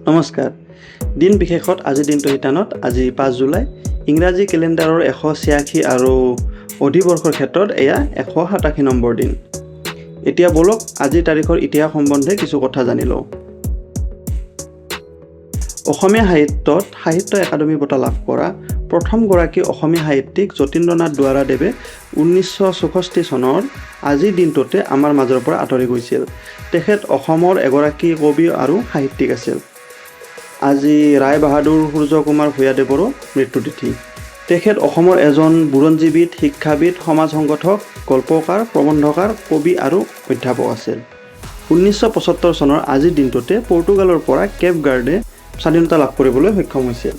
নমস্কাৰ। দিন বিশেষত আজিৰ দিনটো শিতানত আজি 5 জুলাই। ইংৰাজী কেলেণ্ডাৰৰ 186 আৰু অধিবৰ্ষৰ ক্ষেত্ৰত এয়া 187 নম্বৰ দিন। এতিয়া ব'লক, আজিৰ তাৰিখৰ ইতিহাস সম্বন্ধে কিছু কথা জানি লওঁ। অসমীয়া সাহিত্যত সাহিত্য একাডেমী বঁটা লাভ কৰা প্ৰথমগৰাকী অসমীয়া সাহিত্যিক যতীন্দ্ৰনাথ দুৱৰাদেৱে 1964 চনৰ আজিৰ দিনটোতে আমাৰ মাজৰ পৰা আঁতৰি গৈছিল। তেখেত অসমৰ এগৰাকী কবি আৰু সাহিত্যিক আছিল। আজি ৰায় বাহাদুৰ সূৰ্য কুমাৰ ভূঞাদেৱৰো মৃত্যুতিথি। তেখেত অসমৰ এজন বুৰঞ্জীবিদ, শিক্ষাবিদ, সমাজ সংগঠক, গল্পকাৰ, প্ৰবন্ধকাৰ, কবি আৰু অধ্যাপক আছিল। 1975 চনৰ আজিৰ দিনটোতে পৰ্তুগালৰ পৰা কেপ ভাৰ্ডে স্বাধীনতা লাভ কৰিবলৈ সক্ষম হৈছিল।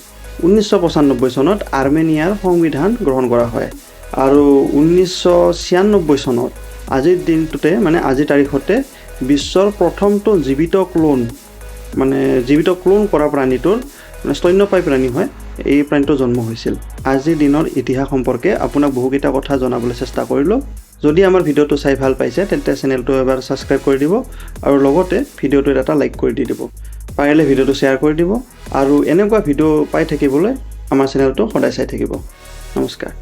1995 চনত আৰ্মেনিয়াৰ সংবিধান গ্ৰহণ কৰা হয় আৰু 1996 চনত আজিৰ দিনটোতে, মানে আজিৰ তাৰিখতে বিশ্বৰ প্ৰথমটো জীৱিত ক্লোন, মানে জীৱিত ক্লোন কৰা প্ৰাণীটোৰ, মানে স্তন্যপায়ী প্ৰাণী হয়, এই প্ৰাণীটোৰ জন্ম হৈছিল। আজিৰ দিনৰ ইতিহাস সম্পৰ্কে আপোনাক বহুকেইটা কথা জনাবলৈ চেষ্টা কৰিলোঁ। যদি আমাৰ ভিডিঅ'টো চাই ভাল পাইছে, তেন্তে চেনেলটো এবাৰ ছাবস্ক্ৰাইব কৰি দিব আৰু লগতে ভিডিঅ'টোত এটা লাইক কৰি দি দিব। পাৰিলে ভিডিঅ'টো শ্বেয়াৰ কৰি দিব আৰু এনেকুৱা ভিডিঅ' পাই থাকিবলৈ আমাৰ চেনেলটো সদায় চাই থাকিব। নমস্কাৰ।